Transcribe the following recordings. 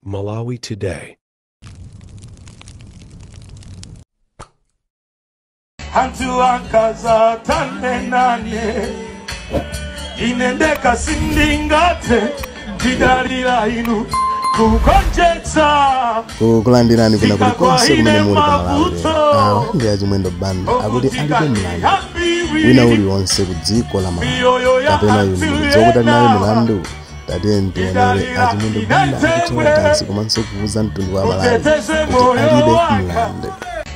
Malawi Today. Anthu ankazatane nane ine ndekha sindingathe ndidalira inu kugonjetsa. Kukulandirani kuna kulikonse kumene muli pamalawi. Awa ndi achimwendo Banda akuti alibe mlandu wina uliwonse ku dziko la Malawi, kapena inu mukudziwa kuti ali nayo milandu. Tatiye tionere achimwendo Banda akuthyola dansi komanso kuuza mtundu wa Malawi kuti alibe mlandu.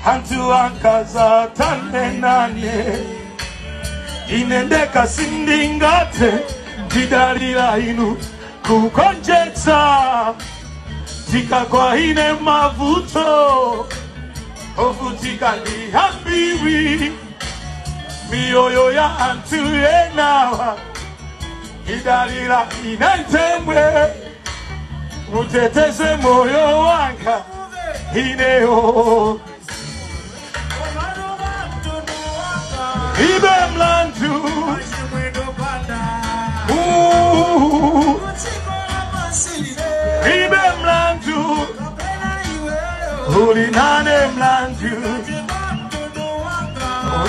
Anthu ankazatane nane ine ndekha sindingathe ndidalira inu kugonjetsa tikagwa ine mavuto ovutika ndi ambiri miyoyo ya anthu enawa idalira ine ntemwe muteteze moyo wanga ineyo ibe mlandu. Ibe mlandu ulinane mlandu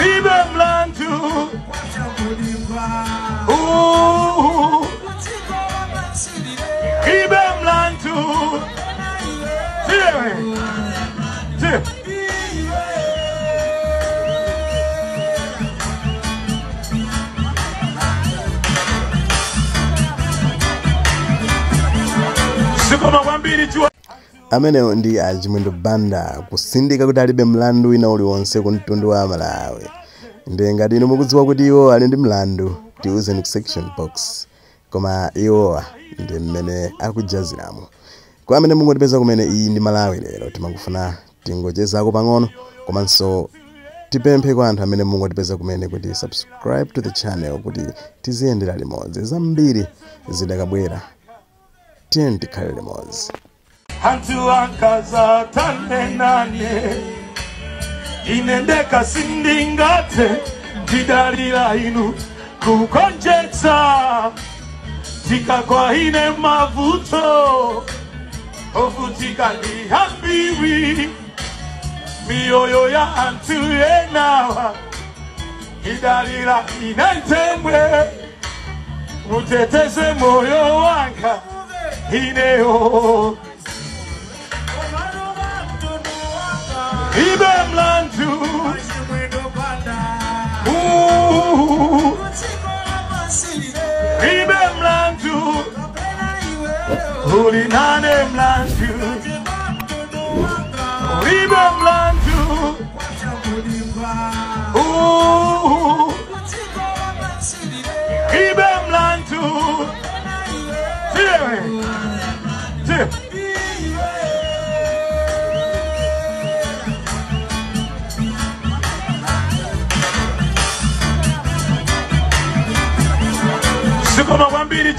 ibe mlandu ibe mlandu. Amenewo ndi achimwendo Banda kusindika kuti alibe mlandu wina uliwonse ku mtundu wa Malawi. Ndiye ngati inu mukudziwa kuti iwo ali ndi mlandu, tiuzeni ku section box. Koma iwowa ndi mmene akujaziramo. Kwa amene mungotipeza kumene, iyi ndi Malawi Lero, timangofuna tingochezako pang'ono, komanso tipemphe kwa anthu amene mungotipeza kumene kuti subscribe to the channel kuti tiziyendera limodzi. Zambiri zidakabwera, tiye tikhale limodzi. Anthu ankazatane nane ine ndekha sindingathe ndidalira inu kugonjetsa tikagwa ine mavuto ovutika ndi ambiri miyoyo ya anthu enawa idalira ine ntemwe muteteze moyo wanga ineyo ibe mlandu ibe mlandu ulinane mlandu ibe mlandu ibe mlandu. Sikoma kwambiri.